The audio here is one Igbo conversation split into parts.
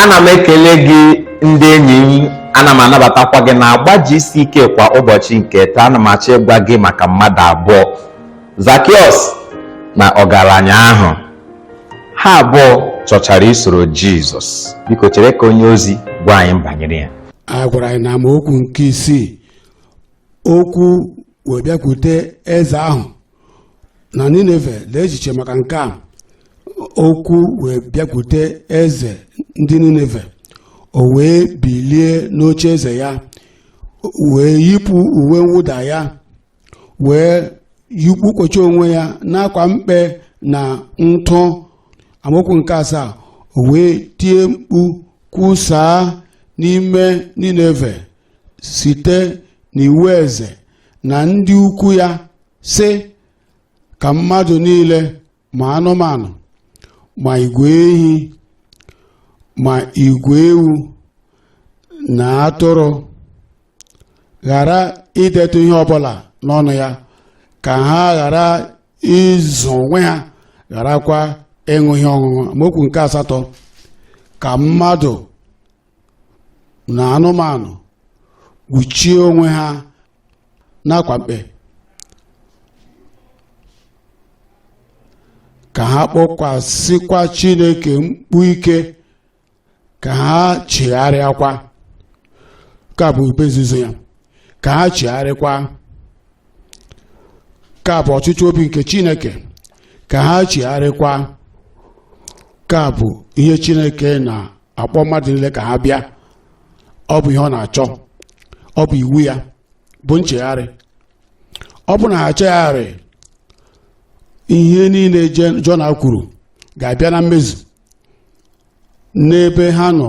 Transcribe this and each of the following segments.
Ana m ekele gị ndị enyi m. Ana m anabatakwa gị na agba GCK kwa ụbọchị nke taa. Ana m achọ ịgwa gị maka mmadụ abụọ, Zakiọs na ọgaranya ahụ. Ha abụọ chọchara isoro Jizọs. Biko chere ka onye ozi gwa anyị banyere ya. A gwara anyị na amaokwu nke isii, okwu wee bịakwute eze ahụ na Nineve. Lee echiche maka nke a. Okwu wee bịakwute eze ndị Nineve, o wee bilie n'oche eze ya, wee yipụ uwe mwụda ya, wee yikpukwasị onwe ya n'akwa mkpe na ntụ. Amaokwu nke asaa, o wee tie mkpu kwusaa n'ime Nineve site n'iwu eze na ndị ukwu ya, sị ka mmadụ niile, ma anụmanụ, ma igwe ehi, ma igwe ewu na atụrụ, ghara idetụ ihe ọbụla n'ọnụ ya, ka ha ghara ịzụ onwe ha, gharakwa ịṅụ ihe ọṅụṅụ. Amaokwu nke asatọ, ka mmadụ na anụmanụ kpuchie onwe ha n'akwa mkpe, ka ha kpọkwasịkwa Chineke mkpu ike, ka ha chegharịakwa. Nke a bụ ikpe nzuzo ya, ka ha chegharịkwa. Nke a bụ ọchịchọ obi nke Chineke, ka ha chegharịkwa. Nke a bụ ihe Chineke na-akpọ mmadụ niile ka ha bịa. Ọ bụ ihe ọ na-achọ, ọ bụ iwu ya bụ nchegharị. Ọ bụ na ha chegharị, ihe niile Jona kwuru ga-abịa na mmezu n'ebe ha nọ.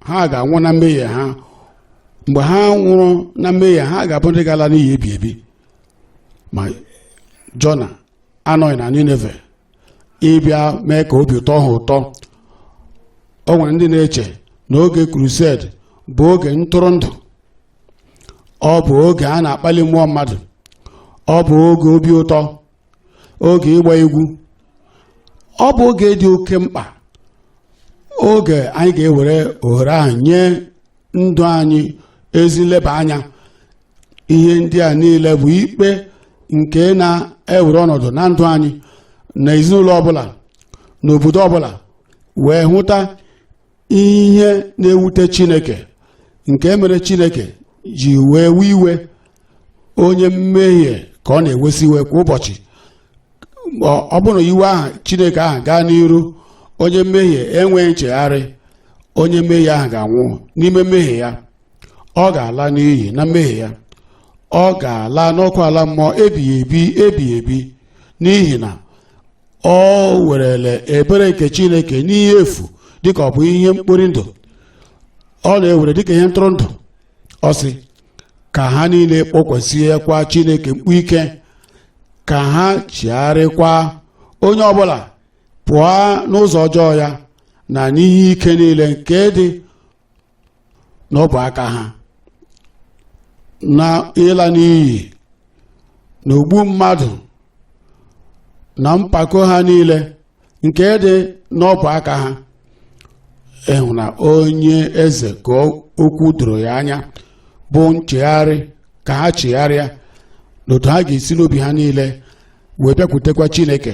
Ha ga-anwụ na mmehie ha. Mgbe ha nwụrụ na mmehie ha, ga-abụ ndị ga-ala n'iyi ebi ebi. Ma Jona anọghị na Nineve ịbịa mee ka obi ụtọ ha ụtọ. O nwere ndị na-eche na oge crusade bụ oge ntụrụndụ, ọ bụ oge a na-akpali mmụọ mmadụ, ọ bụ oge obi ụtọ, oge ịgba egwu. Ọ bụ oge dị oke mkpa, oge anyị ga-ewere ohere ahụ nye ndụ anyị ezi nleba anya. Ihe ndị a niile bụ ikpe nke na-ewere ọnọdụ na ndụ anyị, na ezinụlọ ọbụla, n'obodo ọbụla, wee hụta ihe na-ewute Chineke, nke mere Chineke ji wee wee iwe. Onye mmehie ka ọ na-ewesi iwe kwa ụbọchị. Ọ bụrụ na iwe ahụ Chineke ahụ gaa n'iru, onye mmehie enweghị nchegharị, onye mmehie ahụ ga-anwụ n'ime mmehie ya. Ọ ga-ala n'iyi na mmehie ya. Ọ ga-ala n'ọkụ ala mmụọ ebighị ebi ebighị ebi, n'ihi na ọ werele ebere nke Chineke n'ihe efu, dịka ọ bụ ihe mkpori ndụ. Ọ na-ewere dịka ihe ntụrụndụ. Ọ sị ka ha niile kpọkwasịkwa Chineke mkpu ike, ka ha chigharịkwa, onye ọbụla pụọ n'ụzọ ọjọọ ya na n'ihe ike niile nke dị n'ọbụ aka ha, na ịla n'iyi na ogbu mmadụ na mpako ha niile nke dị n'ọbụ aka ha. Ịhụ na onye eze ka okwu doro ya anya bụ nchegharị, ka ha chegharịa n'otu ha ga-esi n'obi ha niile wee bịakwutekwa Chineke,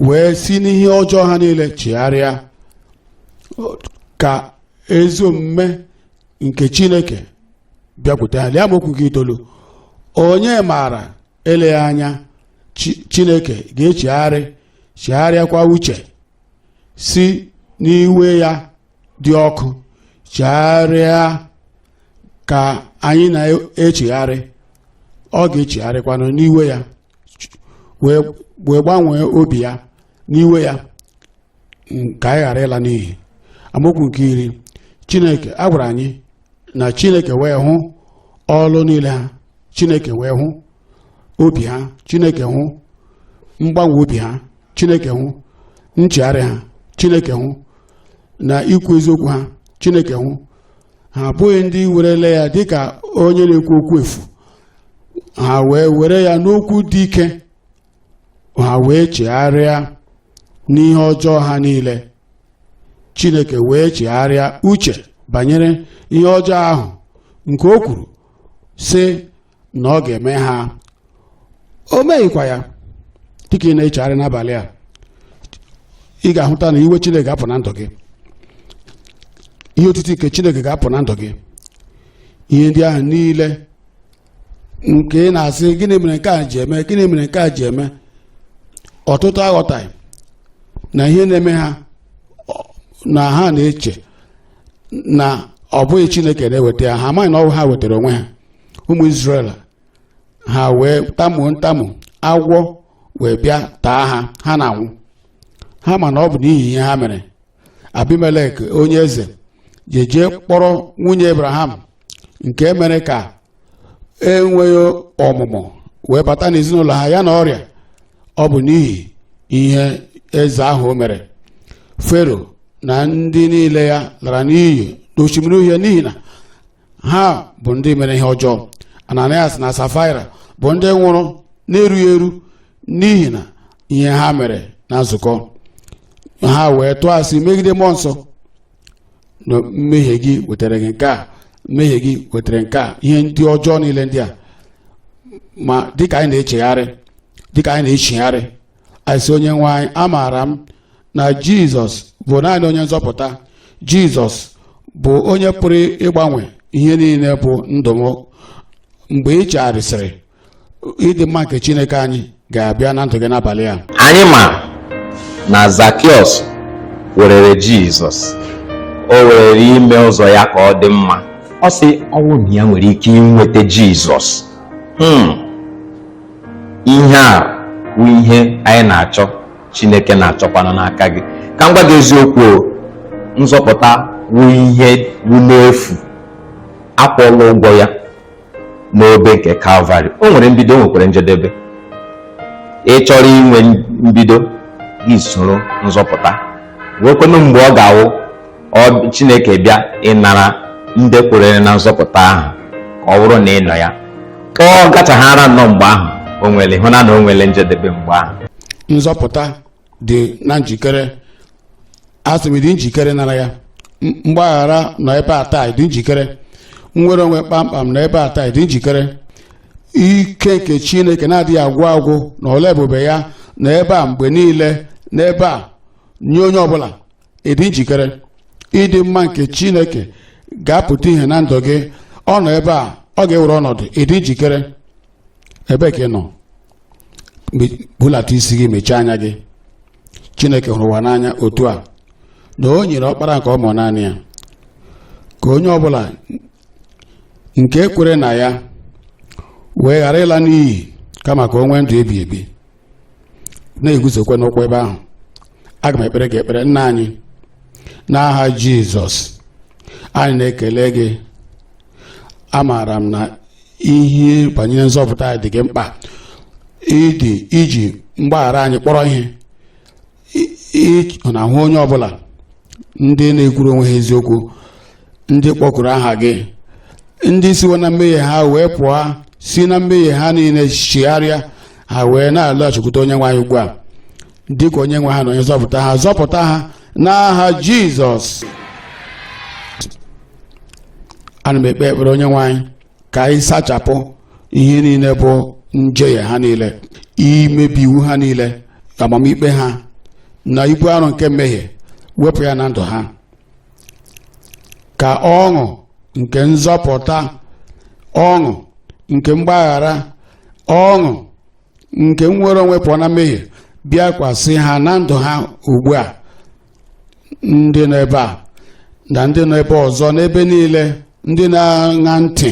wee si n'ihe ọjọọ ha niile chegharịa, ka ezi omume nke Chineke bịakwute ha. Lee amaokwu nke itoolu. Onye maara, eleghị anya Chineke ga-echegharị, chegharịakwa uche, si n'iwe ya dị ọkụ chegharịa, ka anyị na-echegharị. Ọ ga-echegharịkwanụ n'iwe ya, wee gbanwee obi ya n'iwe ya, ka anyị ghara ịla n'iyi. Amaokwu nke iri, Chineke a gwara anyị na Chineke wee hụ ọlụ niile ha, Chineke wee hụ obi ha, Chineke hụ mgbanwe obi ha, Chineke hụ nchegharị ha, Chineke hụ na ikwu eziokwu ha, Chineke hụ ha abụghị ndị werele ya dịka onye na-ekwu okwu efu. Ha wee were ya n'okwu dị ike, ha wee chegharịa n'ihe ọjọọ ha niile. Chineke wee chegharịa uche banyere ihe ọjọọ ahụ nke o kwuru sị na ọ ga-eme ha. O meghịkwa ya. Dịka ị na-echegharị n'abalị a, ị ga-ahụta na iwe Chineke ga-apụ na ndụ gị, ihe otiti nke Chineke ga-apụ na ndụ gị. Ihe ndị ahụ niile nke ị na-asị, "Gịnị mere nke a ji eme? Gịnị mere nke a ji eme?" Ọtụtụ aghọtaghị na ihe na-eme ha, na ha na-eche na ọ bụghị Chineke na-eweta ya. Ha amaghị na ọ bụ ha wetara onwe ha. Ụmụ Israel ha wee tamuo ntamu, agwọ wee bịa taa ha, ha na-anwụ. Ha ma na ọ bụ n'ihi ihe ha mere. Abimelek onye eze jeje kpọrọ nwunye Abraham, nke mere ka enweghị ọmụmụ wee bata n'ezinụlọ ha, ya na ọrịa. Ọ bụ n'ihi ihe eze ahụ mere. Fero na ndị niile ya lara n'iyi n'Osimiri Uhie n'ihi na ha bụ ndị mere ihe ọjọọ. Ananias na Safaira bụ ndị nwụrụ na-erughị eru n'ihi na ihe ha mere na nzukọ ha, wee tụọ asị megide Mmụọ Nsọ. Na mmehie gị wetara gị nke a, mmehie gị wetara nke a, ihe ndị ọjọọ niile ndị a. Ma dịka anyị na-echegharị, dịka anyị na-echigharị, anyị sị, "Onye nwe anyị, amaara m na Jizọs bụ naanị onye nzọpụta. Jizọs bụ onye pụrụ ịgbanwe ihe niile bụ ndụ m." Mgbe ị chegharịsịrị, ịdị mma nke Chineke anyị ga-abịa na ndụ gị n'abalị a. Anyị ma na Zakiọs werere Jizọs, o werere ime ụzọ ya ka ọ dị mma. Ọ sị ọnwụ na ya nwere ike inweta Jizọs. Ihe a bụ ihe anyị na-achọ, Chineke na-achọkwanụ n'aka gị. Ka m gwa gị eziokwu o, nzọpụta wụ ihe wụ n'efu, akwụọla ụgwọ ya n'obe nke Kalvarị. O nwere mbido, o nwekwara njedebe. Ị chọrọ inwe mbido gị, soro nzọpụta nwekwanụ mgbe ọ ga-awụ ọ Chineke bịa ịnara ndị kwerere na nzọpụta ahụ, ka ọ bụrụ na ị nọ ya, ọ gachaghara nnọọ mgbe ahụ. O nwere ịhụna na o nwere njedebe mgbe ahụ. Nzọpụta dị na njikere. Asị m, dị njikere nara ya. Mgbaghara nọ ebe a taa, dị njikere. Nnwere onwe kpamkpam nọ ebe a taa, dị njikere. Ike nke Chineke na-adịghị agwụ agwụ na ọla ebube ya nọ ebe a mgbe niile, n'ebe a nye onye ọbụla. Ịdị njikere? Ịdị mma nke Chineke ga-apụta ihe na ndụ gị. Ọ nọ ebe a, ọ ga-ewere ọnọdụ. Ịdị njikere? Ebee ka ị nọ? Bulata isi gị, mechie anya gị. Chineke hụrụ ụwa n'anya otu a na o nyere ọkpara nke ọ mụrụ naanị ya, ka onye ọbụla nke kwere na ya wee ghara ịla n'iyi, kama ka o nwee ndụ ebi ebi. Na-eguzokwe n'ụkwụ ebe ahụ, aga m ekpere gị ekpere. Nna anyị, n'aha Jizọs, anyị na-ekele gị. Amaara m na ihe banyere nzọpụta anyị dị gị mkpa. Ịdị iji mgbaghara anyị kpọrọ ihe. Ị na-ahụ onye ọbụla, ndị na-ekwuru onwe ha eziokwu, ndị kpọkuru aha gị, ndị siwo na mmehie ha wee pụọ, si na mmehie ha niile chigharịa, ha wee na-alọghachikwute Onye nwe anyị ugbu a dịka onye nwe ha na onye nzọpụta ha. Zọpụta ha n'aha Jizọs. Ana m ekpe ekpere, Onye nwe anyị, ka anyị sachapụ ihe niile bụ njehie ha niile, imebi iwu ha niile, amamikpe ha na ibu arọ nke mmehie. Wepụ ya na ndụ ha, ka ọṅụ nke nzọpụta, ọṅụ nke mgbaghara, ọṅụ nke nnwere onwe pụọ na mmehie bịakwasị ha na ndụ ha ugbu a. Ndị nọ ebe a na ndị nọ ebe ọzọ, n'ebe niile, ndị na-aṅa ntị,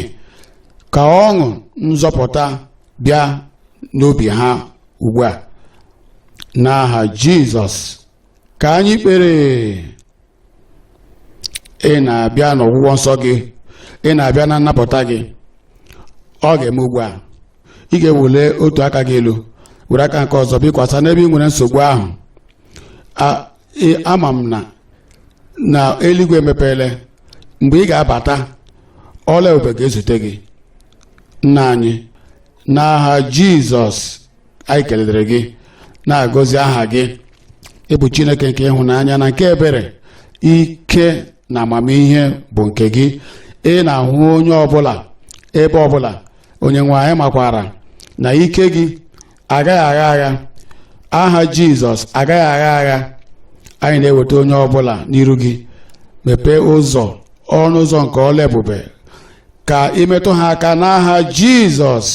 ka ọṅụ nzọpụta bịa n'obi ha ugbu a, n'aha Jizọs ka anyị kpere. Ị na-abịa n'ọgwụgwọ nsọ gị, ị na-abịa na nnapụta gị. Ọ ga-eme ugbu a. Ị ga-ewele otu aka gị elu, were aka nke ọzọ bikwasa n'ebe ị nwere nsogbu ahụ. Ama m na eluigwe emepeele. Mgbe ị ga-abata, ọla ebube ga-ezute gị. Nna anyị, n'aha Jizọs, anyị kelere gị, na-agọzi aha gị. Ịbụ Chineke nke ịhụnanya na nke ebere. Ike na amamihe bụ nke gị. Ị na-ahụ onye ọbụla ebe ọbụla. Onye nwe anyị makwara na ike gị agaghị agha agha. Aha Jizọs agaghị agha agha. Anyị na-eweta onye ọbụla n'iru gị. Mepee ụzọ, ọnụ ụzọ nke ọla ebube, ka imetụ ha aka n'aha Jizọs.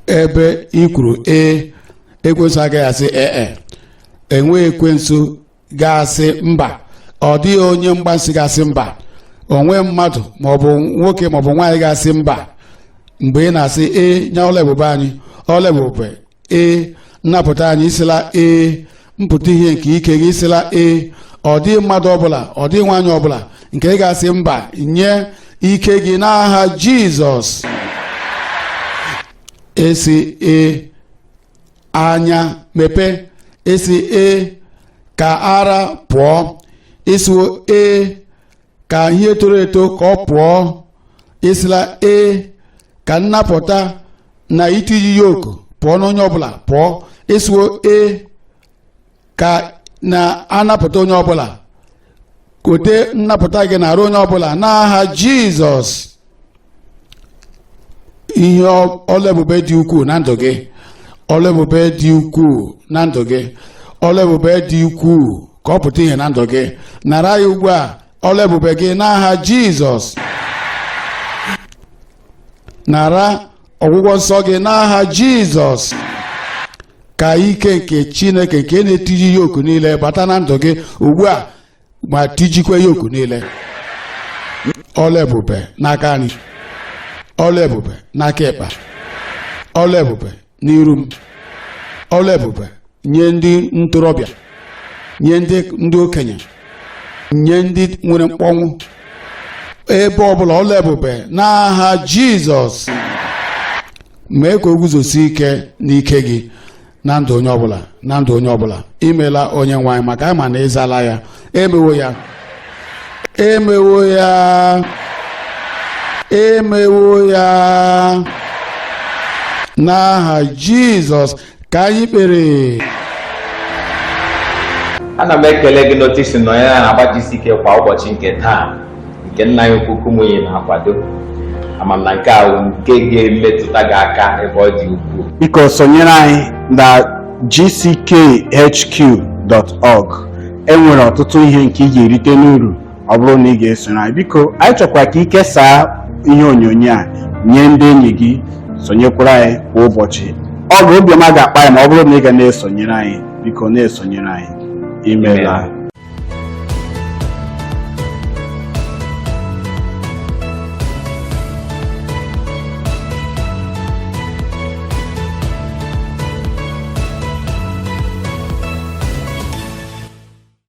Ebe ị kwuru ee, ekwensu agaghị asị ee. Enwe ekwensu ga-asị mba. Ọ dịghị onye mgbansi ga-asị mba. Onwe mmadụ maọbụ nwoke maọbụ nwaanyị ga-asị mba mgbe ị na-asị ee nye ọla ebube anyị. Ọla ebube ee, nnapụta anyị isila ee, mpụta ihe nke ike gị isila ee. Ọ dịghị mmadụ ọbụla, ọ dịghị nwaanyị ọbụla nke ị ga-asị mba nye ike gị n'aha Jizọs. Esi ee, anya mepee. Esi ee, ka ara pụọ. Isiwo ee, ka ihe toro eto ka ọ pụọ. Isila ee, ka nnapụta na itiji yoku pụọ n'onye ọbụla pụọ. Isiwo ee, ka na-anapụta onye ọbụla. Kote nnapụta gị na-arụ onye ọbụla n'aha Jizọs. Ihe ọla ebube dị ukwuu na ndụ gị, ọla ebube dị ukwuu na ndụ gị, ọla ebube dị ukwuu ka ọ pụta ihe na ndụ gị. Nara ya ugbu a, ọla ebube gị n'aha Jizọs. Nara ọgwụgwọ nsọ gị n'aha Jizọs. Ka ike nke Chineke nke na-etiji yoku niile bata na ndụ gị ugbu a, ma tijikwa yoku niile. Ọla ebube n'aka nri, ọla ebube n'aka ịkpa, ọla ebube n'iru m, ọla ebube nye ndị ntorobịa, nye ndị okenye, nye ndị nwere mkpọnwụ, ebe ọbụla ọla ebube n'aha Jizọs. Mee ka o guzosie ike n'ike gị na ndụ onye ọbụla, na ndụ onye ọbụla. Imeela onye nwe anyị, maka ama na ịzala ya. Emewo ya, emewo ya, emewo ya n'aha Jizọs ka anyị kpere. Ana m ekele gị n'otu isi nọ ya na-agba GCK kwa ụbọchị nke taa, nke nna anyị ukwu Kumuyi na-akwado. Ama m na nke a bụ nke ga-emetụta gị aka ebe ọ dị ukwuu. Biko sonyere anyị na gckhq.org. E nwere ọtụtụ ihe nke ị ga-erite n'uru ọ bụrụ na ị ga-esonyere anyị. Biko anyị chọkwara ka ị kesaa ihe onyonyo a nye ndị enyi gị. Sonyekwara anyị kwa ụbọchị. Ọ bụ obiọma ga-akpa anyị ma ọ bụrụ na ị ga na-esonyere anyị. Biko na-esonyere anyị. Imeela.